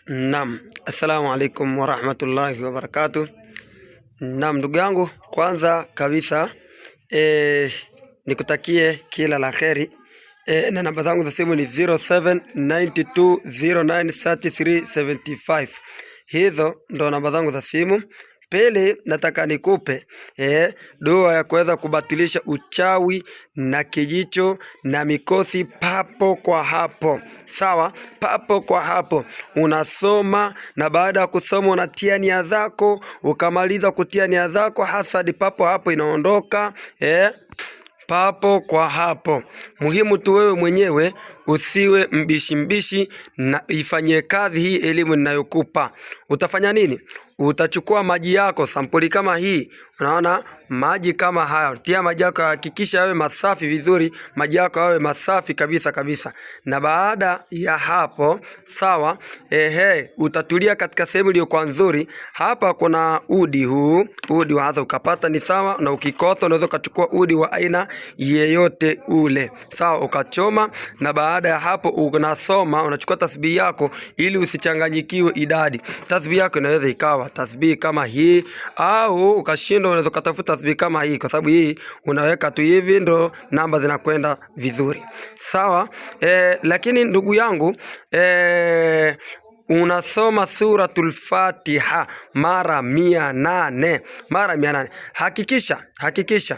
Naam, assalamu alaikum warahmatullahi wabarakatuh. Naam, ndugu yangu, kwanza kabisa nikutakie kila la kheri na namba zangu za simu ni 0792093375. Hizo ndo namba zangu za simu. Pili, nataka nikupe dua ya kuweza kubatilisha uchawi na kijicho na mikosi papo kwa hapo. Sawa, papo kwa hapo unasoma, na baada ya kusoma unatia nia zako. Ukamaliza kutia nia zako, hasadi papo hapo inaondoka papo kwa hapo. Muhimu tu wewe mwenyewe usiwe mbishi mbishi, na ifanyie kazi hii elimu ninayokupa. Utafanya nini? Utachukua maji yako sampuli kama hii, unaona maji kama haya, tia maji yako, hakikisha yawe masafi vizuri, maji yako yawe masafi kabisa kabisa. Na baada ya hapo sawa, ehe, utatulia katika sehemu iliyokuwa nzuri. Hapa kuna udi huu, udi waanza ukapata ni sawa, na ukikosa unaweza ukachukua udi wa aina yeyote ule, sawa, ukachoma. Na baada ya hapo unasoma, unachukua tasbihi yako ili usichanganyikiwe idadi. Tasbihi yako inaweza ikawa tasbihi kama hii, au ukashindwa, unaweza ukatafuta tasbihi kama hii, kwa sababu hii unaweka tu hivi ndo namba zinakwenda vizuri, sawa. Lakini ndugu yangu unasoma Suratul Fatiha mara 800, mara 800. Hakikisha, hakikisha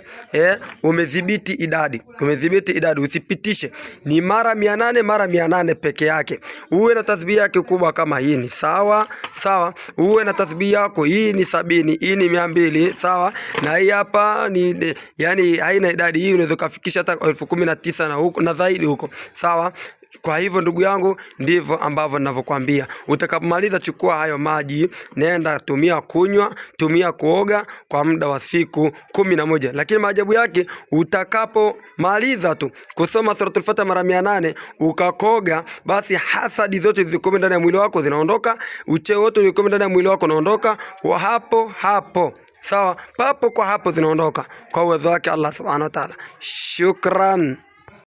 umedhibiti idadi, umedhibiti idadi, usipitishe. Ni mara 800, mara 800 peke yake. Uwe na tasbihi yake kubwa kama hii ni sawa sawa. Uwe na tasbihi yako hii ni 70, hii ni 200, sawa. Na hii hapa ni yani haina idadi, hii unaweza kufikisha hata 19,000 na huko na zaidi huko, sawa. Kwa hivyo ndugu yangu, ndivyo ambavyo ninavyokuambia. Utakapomaliza, chukua hayo maji, nenda tumia kunywa, tumia kuoga kwa muda wa siku 11. Lakini maajabu yake, utakapomaliza tu kusoma Suratul Fatiha mara 800 ukakoga, basi hasadi zote zilizokuwa ndani ya mwili wako zinaondoka, uchawi wote uliokuwa ndani ya mwili wako unaondoka kwa hapo hapo. Sawa, papo kwa hapo zinaondoka kwa uwezo wake Allah subhanahu wa ta'ala. Shukran.